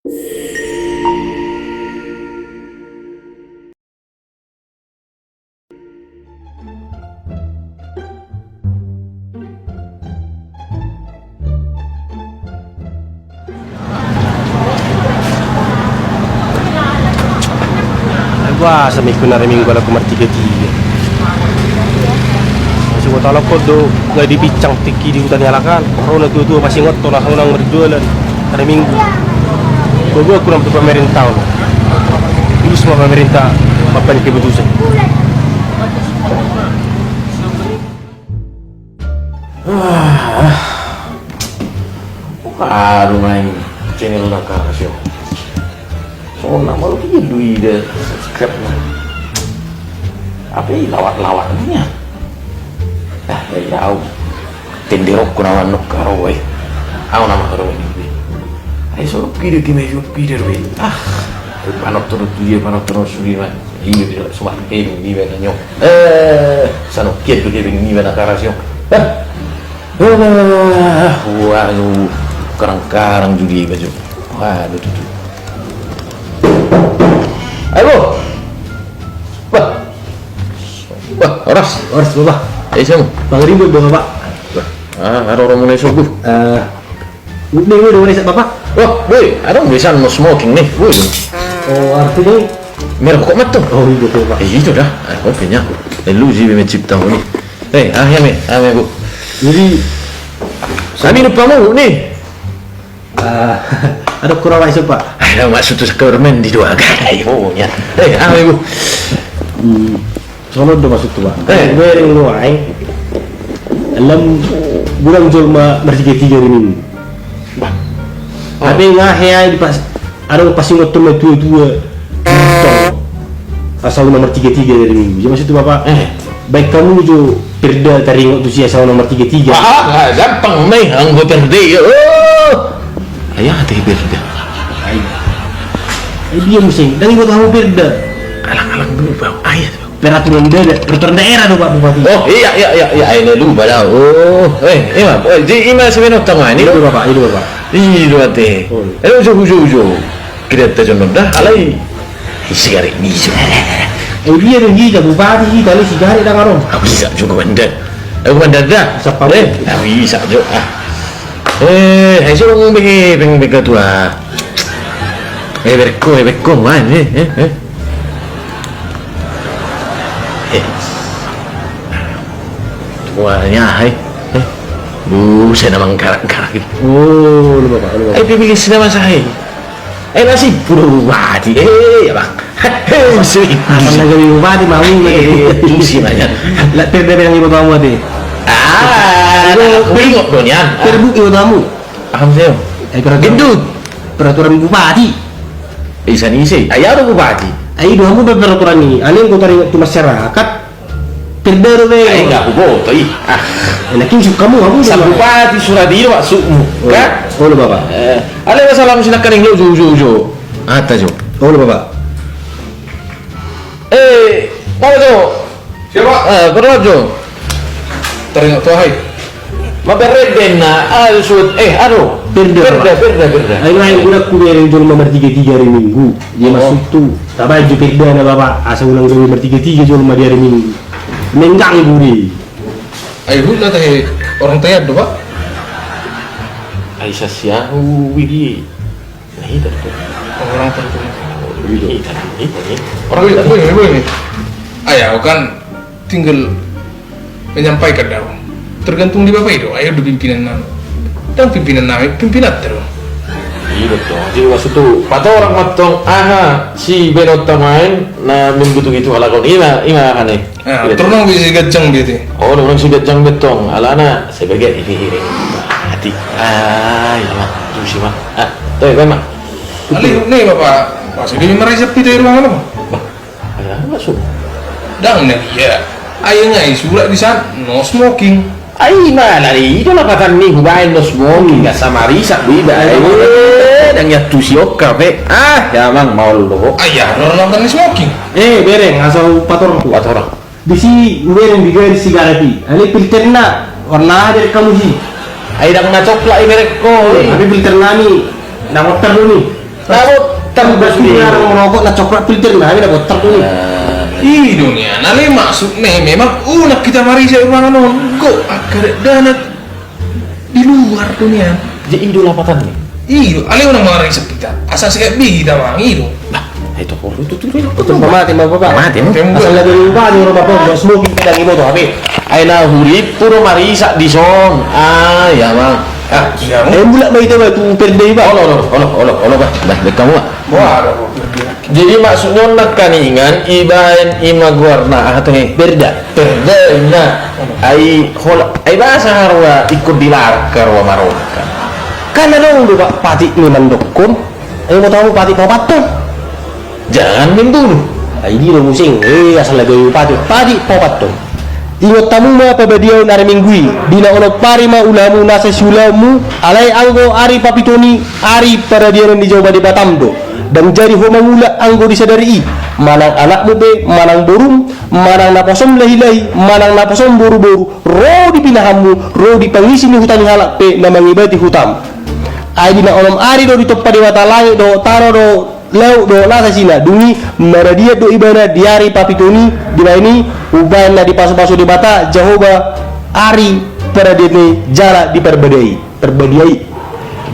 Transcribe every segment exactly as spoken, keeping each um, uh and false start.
Boasa ma ingkon ari Minggu alak martigatiga? Sai huboto halak on do, nga dipinsang tingki di huta ni halak an. Ro na tuatua pasingothon, aha unang marjualan ari Minggu. Boaboaku nama tu pamarenta on. Tulus ma pamarenta mambaen keputusan. Ah, ah. Aduh, main channel na kasih. Songon na molo dia dui da subscribe na. Apa i lawak-lawak ni ya? Ah, ya, ya, au. Tenderokku nama nuk karo, eh. Au nama karo ini. Ai songon pide ki mai songon pide, eh. Ah, panonton tu dia, panonton sudah, man. Iya, dia sudah kayak ini, man, nyo. Eh, songon kian tu dia ini, man, karasio. Eh. Alah, waduh, karang-karang judi baju. Waduh, tuh, tuh. Ayo, bah. Bah, horas. Horas, Bapak. Eh, siapa? Bang Rimbo, Bapak. Ah, ada orang mulai subuh. Eh, ini, ini udah mulai, Bapak. Oh, boy, ada orang biasa no smoking nih, boy. Oh, artinya? Merokok mah tuh. Oh, iya, betul, Pak. Eh, itu dah. Ah, oke nya. Eh, lu sih, Bebe Cipta ini. Eh, ah, ya, me, ah, me, bu. Jadi, kami lupa mau nih. Ah, ada kurang lagi, Pak. Ada maksud tuh ke mandi dua kali, oh, ya. Eh, ah, me, bu. Hmm, solo do maksud tuh, Pak. Eh. Bereng lo, ai. Alam, gurang jolma martigatiga ini. Bah. Oh. Tapi nga hea di pas, ada pasingothon na tuatua. Asa unang martigatiga ari Minggu. Jadi maksud tuh, Bapak, eh, baen hamu jo perda taringot tusi asa unang martigatiga. Ah, ah, gampang, meh, anggo perda, ya. Oh. Ai aha tahe perda? Ai. Eh, dia muse, ndang iboto hamu perda. Alang-alang dulu, Bang. Ai, peraturan da-, peraturan daerah do, Pak Bupati. Oh, iya, iya, iya, iya, ai, na lupa dah. Oh, eh, ima, eh, di ima sebenarnya tengah ini. Iya, Bapak, iya, Bapak. Iya, Bapak. Oh, iya. Eh, ujo, ujo, ujo. Kita tajon dah, alai. Sigaret ni, ijo. Eh, dia do, hita, Bupati, hita, alai sigaret ndang adong. Au bisa jo, Komandan. Eh, Komandan dah. Siapa? Eh, au bisa jo, ah. Eh, ai so ngomong bege, bege, bege tua. Eh, berko, eh, berko, man, eh, eh, eh. Eh. Tuanya, hai. Eh. Buset, nama ngkarak-ngkarak ini. Oh, lupa, Pak, lupa. Eh, pilih sini, Mas, hai. Eh, nasi pura bupati. Eh, ya, Bang. Hei, sui. Apa lagi bupati, mau ini? Eh, tusi banyak. Lah, perda yang ibu tamu tadi. Ah, ada bingok donian. Perbu ibu tamu. Paham saya. Eh, peraturan. Gendut. Peraturan bupati. Isa ni isi. Ayo ada bupati. Ayo, do hamu peraturan ini. Aneh, kau taringot tu masyarakat. Perda do be. Ai, nggak aku boto, ih. Ah. Enak ini suka mu, kamu. Sa bupati surat iyo, Pak, sukmu. Oh, kan? Oh, lo, Bapak. Eh, ale masalah mesin akan yang lo, jo, jo, jo. Ata, jo. Oh, lo, Bapak. Eh, mana, jo? Siapa? Eh, perda, jo. Taringot tu, hai. Ma perda na, ah, sut, eh, aduh. Perda, perda, Bapak. Perda, perda. Ayo, ayo, udah ku bereng jolma martigatiga ari Minggu. Dia masuk tu. Tabaen jo perda na, Bapak. Asa unang gabe martigatiga jolma di ari Minggu. Mengganggu dia. Ai huhut na tahe orang Tayat do, Pak. Ai sasiahu widi. Nah, itu tuh. Orang tertentu. Iya, iya, iya. Orang tertentu. Boleh, boleh, boleh. Ayo, kan tinggal menyampaikan dah. Tergantung di Bapak itu. Ayo, do pimpinan nami. Ndang pimpinan nami, pimpinan terus. Iya, betul. Jadi maksud tuh, patorang mantong, aha, si Benot tamain, na minggu tuh gitu, halakon. Ima, ima, aha nih. Ah, iya. Turnong bisa ganjang dia tuh. Oh, turnong bisa ganjang betong. Alana, saya bagi ini, ini. Hati. Ah, iya, Mak. Tuh sih, Mak. Ah, tuh ya, Mak. Ale, nih, Bapak. Masih dia marah sepi dari ruangan apa? Bah, ada apa, Su? Ndang na dia. Ayo ngai surat di sana, no smoking. Ai, mana di itu lapatan ni, hubaen no smoking, hmm, asa marisak, bida. Iya. Eh, ndang ya tusi oka, pe. Ah, ya, Mang, mau lo. Ai, ya, no lapatan ni smoking. Eh, bereng, asa patorang tu. Patorang. Disi, bereng, di garis sigaret i. Ale filterna, warna aha bereng hamu si? Ai, ndang na coklat i bereng ko. Tapi filter nami, ndang otar do ni. Na botar do sude. Nang rokok na coklat filter na, na botar do. I do nian, alai maksudna memang unang hita marisa i ruangan on, gok angka dakdanak di luar do nian. Jadi i do lapatanna. I do, alai unang marisa hita. Asa sikat bi hita mangido. Nah, itu perlu tutu. Betul, pamate ma, Bapak. Pamate ma. Asal lagi lupa nih, orang Bapak, udah smoking kadang ibu tuh, H P. Ai na hurippu do marisa dison. Ah, ya, Bang. Ah, iya. Eh, mulak ma hita, Bang, tu Perdei, Bang. Olo, olo, olo, olo, olo, Bang. Dah, dek kamu, Bang. Wah, ada Perdei. Jadi maksudna on nangkaningan ibaen i ma goarna aha tu he? Perda. Perda, na. Ai holan, ai boasa haroa ingkon dilarang haroa maroha? Kan adong do, Pak, patik ni mandokkon. Ai molo tamu patik paopathon. Jangan membunuh. Ai dia do muse, eh, asal lagi patik, patik paopathon. Ingot hamu ma pabadiaon ari Minggu i, di na onom ari ma ulamu nasa siulaonmu, alai anggo ari papiton i, ari paradianon ni Jahowa Debatam do. Ndang jadi ho mangula anggo di sadari i, manang anakmu pe, manang borum, manang naposom lahilahi, manang naposom boruboru, ro di pinahanmu, ro di pangisi ni huta ni halak pe na mangibati hutam. Ai di na onom ari do ditompa Debata langit dohot tano dohot laut dohot nasa isina, dung i maradian do ibana di ari papiton i, dibaen i umbahen na dipasupasu Debata Jahowa ari paradianon i jala diparbadiai, parbadiai.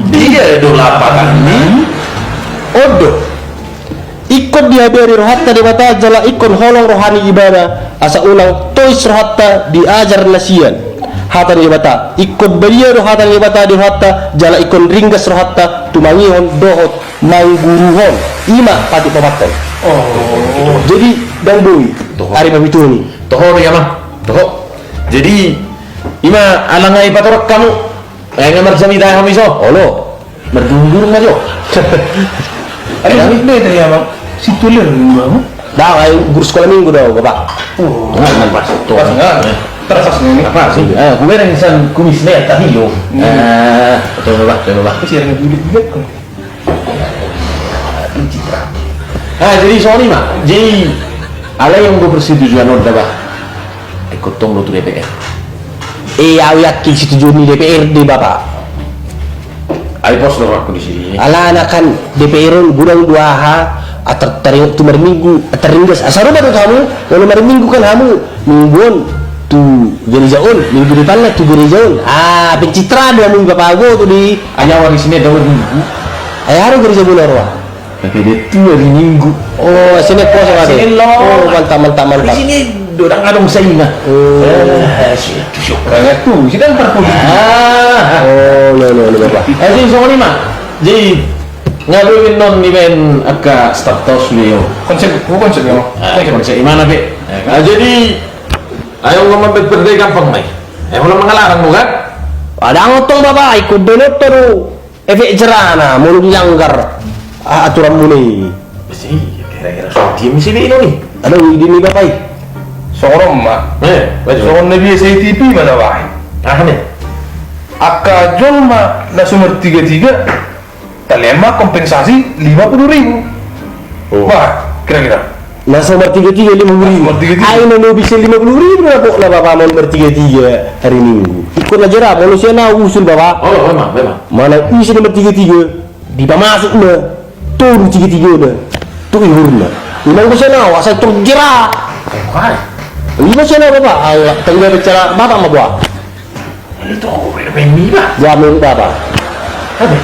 Dia do lapatanna. On do. Ingkon dihabari rohanta Debata jala ingkon holong roha ni ibana, asa unang tois rohanta di ajar na sian hata ni Debata. Ingkon badia do hata ni Debata di rohanta jala ingkon ringgas rohanta tumangihon dohot mangguruhon. I ma patik paopathon. Oh. Jadi ndang boi. Toho. Ari papiton i. Toho do i, Amang. Toho. Jadi i ma, ala nga i patorang hamu. Eh, nga marjamita hamu i so. Olo. Mardurung-durung ma jo. Aduh, ini beda ya, Bang. Situ lir, Bang. Dah, ai guru sekolah minggu dah, Bapak. Oh. Nah, nah, pas. Tuh. Pas, enggak? Eh. Terasa sini. Apa sih? Eh, gue yang insan kumis lihat tadi lo. Hmm. Eh, betul, Bapak, betul, Bapak. Tapi sih yang bulat-bulat kok. Ah, jadi songon i ma. Jadi alai anggo persetujuan on da, Bah. Ikut tong lo tu D P R. Eh, au yakin setuju ni D P R D, Bapak. Ai pos do rohangku di sini. Alana kan D P R on godang do aha, atar taringot tu marminggu, atar ringgas. Asa ro ma do hamu, molo marminggu kan hamu. Minggu on tu gereja on, minggu depanna tu gereja on. Ah, pencitraan do hamu, Bapak, au boto di. Ai au ari Senin do minggu. Ai aha do gereja bola roa. Tapi dia tu ari Minggu. Oh, Senin poso ate. Senin lo. Oh, mantap, mantap, mantap. Di sini do ndang adong saingan. Oh. Eh, si tu siok. Kaya tu, si dan parpudi. Ah. Oh, lo, lo, lo, Bapak. Eh, jadi songon i ma. Jadi nga boi non ni ben angka status beo. Konsep, oh, konsep ya. Ah, konsep i ma na be. Ah, jadi Ayo ngomong bet perde gampang mai. Eh, holan mangalarang do kan? Adong tong, Bapak, ikut benot tu efek jerana molo dilanggar, ah, aturan muna i. Besi, kira-kira so dia misi be ino ni. Adong ide ni Bapak i. Songon ma. Eh, baik. Songon na biasa i T V ma na bahen. Ah, ne. Angka jolma na so martiga-tiga. Talian ma kompensasi lima puluh ribu. Oh. Wah, kira-kira. Na so martiga-tiga lima puluh ribu. Na so martiga-tiga. Ai na lobi sian lima puluh ribu na pok na Bapak molo martiga-tiga hari Minggu. Ikut na jera, molo sian au usul, Bapak. Oh, memang, memang. Manang ise na martiga-tiga, dipamasuk ma tolu tiga-tigana tu ihurna. Unang do sian au, asal tor jera. Eh, bukan. Ima sian au, Bapak. Ala tangga bicara Bapak ma buat. Ini toko gue na pengen iba. Jamin baba. Abe,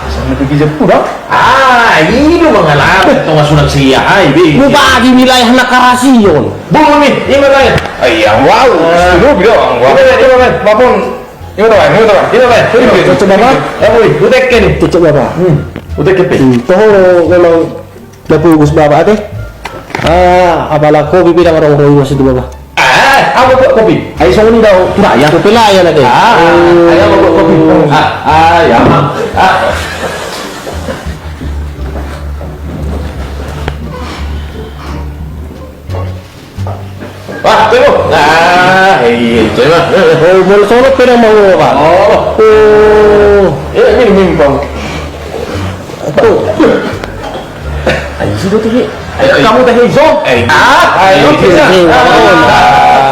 sama tiga sepuluh dong. Ah, ini do mangalap. Tonga sunat si ahai be. Bupati wilayah na karasion. Bumi, ima tanya. Ai, yang wow. Ah. Studio bilang, wow. Ima tanya, ima tanya. Papun. Ima tanya, ima tanya. Ima tanya. Cocok, Bapak? Ya, bui. Utek ke ni. Cocok, Bapak. Hmm. Utek ke pe. Hmm. Toho memang. Lapu gus baba ate. Ah, apala kopi pe ndang adong ro iwas itu baba. Ah, apa buat kopi? Ai songon i do tu rakyat. Kopi layan ate. Ah, ai apa buat kopi? Ah, ah, ya, Mang. Ah. Wah, tunggu. Nah, iya, itu mah. Oh, molo songon pe ndang mau, Pak. Oh. Oh. Eh, minum, minum, Bang. Tuh. Ayo, sudah tuh, Ki. Ayo, kamu teh hijau. Eh, ah, ayo, kita. Ah.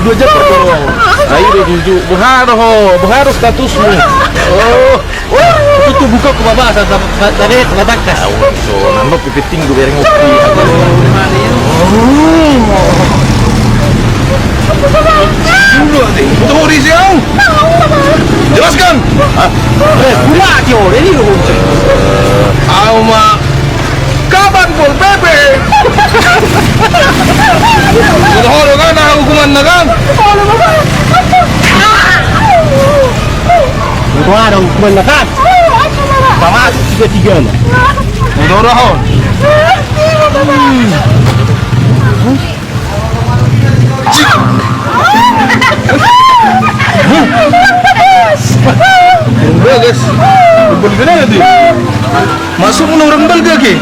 Dua jam berbohong. Ayo deh, jujur. Boha do ho, boha do statusmu? Oh. Itu tuh buka ku baba, sa-, sa-, sa-, sa-, sa-, tangkas. Au, so, nandok pipiting gue bereng ngopi. Oh. Dulu, ati. Itu mau diisi, au. Jelaskan. Hah? Eh, gua mati, oh, ini lo. Au, ma. Kapan Pol P P? Boto ho do kan, aha hukumanna kan? Boto ho do hukumanna kan? Pamasuk tiga-tigana. Boto ho do ho. Bagas. Balik dia. Masuk muna orang balga ke?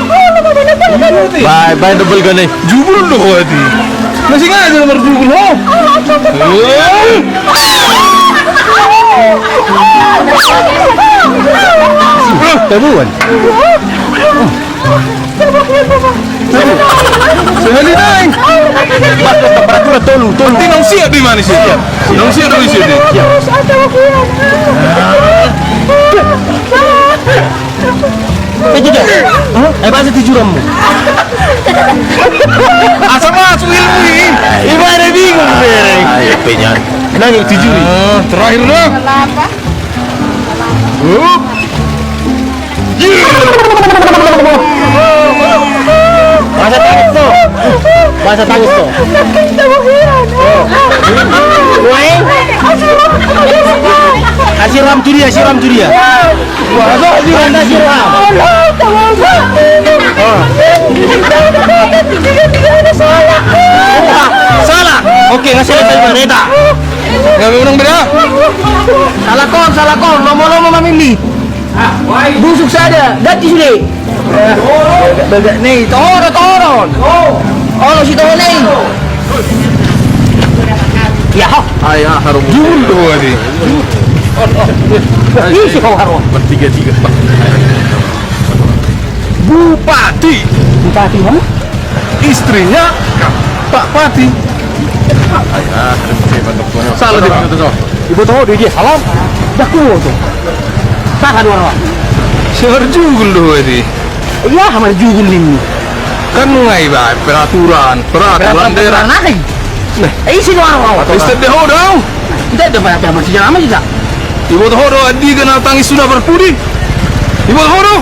Bae, bae, double gane. Jugul do ho, ati. Masih nggak ada nomor jugul ho? Tabuan. Sehali nai. Temperatur tolu, tolu. Nanti nang siap di mana sih? Nang siap di sini. Eh, tidak. Hah? Eh, bahasa tijuranmu. Asa masuk ilmu ini. Ibadah bingung bereng. Ayo, penyan. Nang tijuri. Ah, terakhir dah. Hup. Bahasa tangis to. Bahasa tangis to. Nuaeng. Asi roham tu dia, asi roham tu dia. Salah. Oke, nggak selesai, Bang. Eta. Nggak memang beda. Salah kon, salah kon. Lomo-lomo mamili. Busuk sada, ganti sude. Bagak ni, toro, toro. Olo si toro ni. Ya, ho. Ai, ah, harum. Jul do, ati. Isi ho harum. Bertiga-tiga. Bupati. Bupati, mana? Istrinya Pak Pati. Ai, ah, harum. Salah dia. Iboto ho do i dia, salam. Dah kuo tu. Tahan waro. Si marjugul do, ati. Iya, marjugul ninna. Kan nunga iba peraturan, peraturan daerah. Nah, isi do waro. Isi do ho do. Tidak ada apa-apa, masih jalan masih tak. Iboto ho do, andigan na tangis sudah berpudi. Iboto ho do.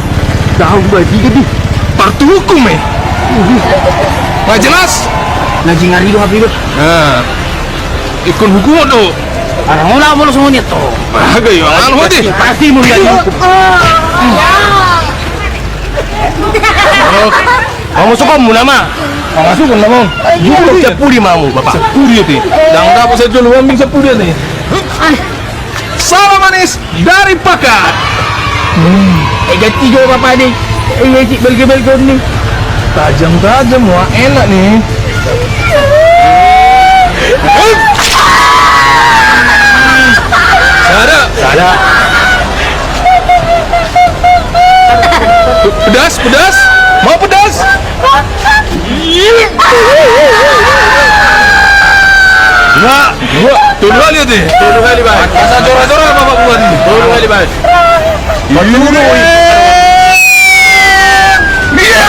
Tahu juga tiga di. Partu hukum, eh. Nggak jelas. Ngaji ngari do, apa itu? Nah. Ingkon hukum do. Arang ona molo songon i to. Aga yo, anu hoti. Pasti molo jadi hukum. Mamu sukon mu nama. Mamu sukon nama. Jujur sepudi mamu, Bapak. Sepudi ati. Dang dapat saya jual uang sepudi ati. Salam manis dari pakat. Eh, ganti jo, Bapak ni. Eh, iya, cik, belge-belge ni. Tajam-tajam, wah, enak ni. Sada. Sada. Pedas, pedas. Mau pedas? Dua. Dua. Tolu kali ati. Tolu kali, Bang. Masa jora-jora bapak buat ini. Tolu kali, Bang. Iya.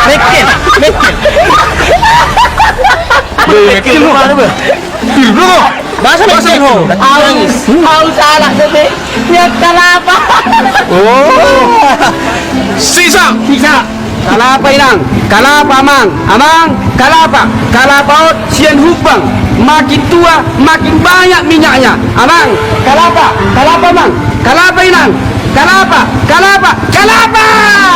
Mekel, mekel. Mekel lu mana, Bang? Bahasa Mesir ho. Au, au salah tadi. Ya, kalapa. Oh. Sisa. Sisa. Kalapa, Inang. Kalapa, Amang. Amang, kalapa. Kalapa on sian Humbang. Makin tua, makin banyak minyaknya. Amang, kalapa. Kalapa, Amang. Kalapa, Inang. Kalapa, kalapa, kalapa.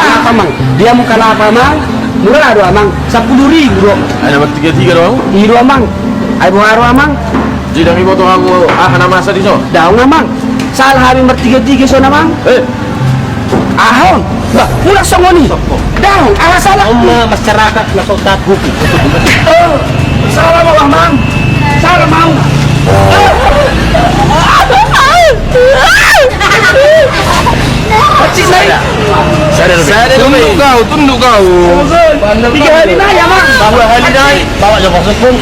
Kalapa, Amang. Dia mau kalapa, Amang. Murah do, Amang. Sepuluh ribu do. Ada bertiga-tiga do, Amang? Iya do, Amang. Ai boha do, Amang? Jadi dang iboto hamu aha na masa dison? Daong, Amang. Salah hami martiga-tiga son, Amang. Eh. Aha on? Bah, mulak songon i. Daong, aha salah? On ma masyarakat na so taat hukum. Eh, salah mau, Amang. Salah mau. Persis, Nay. Sada do. Sada do, tunduk be. Kau, tunduk kau. Tiga hali nai, amang. Dua hali nai. Bawa jo masuk pun.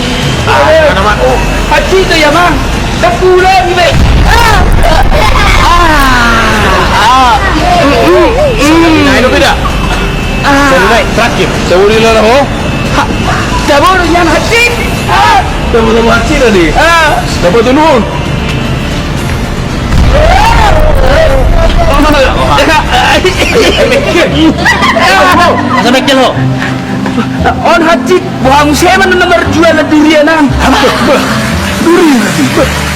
Ah, mana, Mak? Oh. Hansit do i, amang. Ndang huulangi be. Ah. Ah. Ah. Sekali nai do beda. Ah. Sekali nai, terakhir. Sekali nai, ho. Ha. Tabo do nian hansit. Ah. Tabo, tabo hansit tadi. Ah. Dapat tu nuhun. Asa bengkel ho. On hansit, boha muse ma na marjualan durian an. Durian.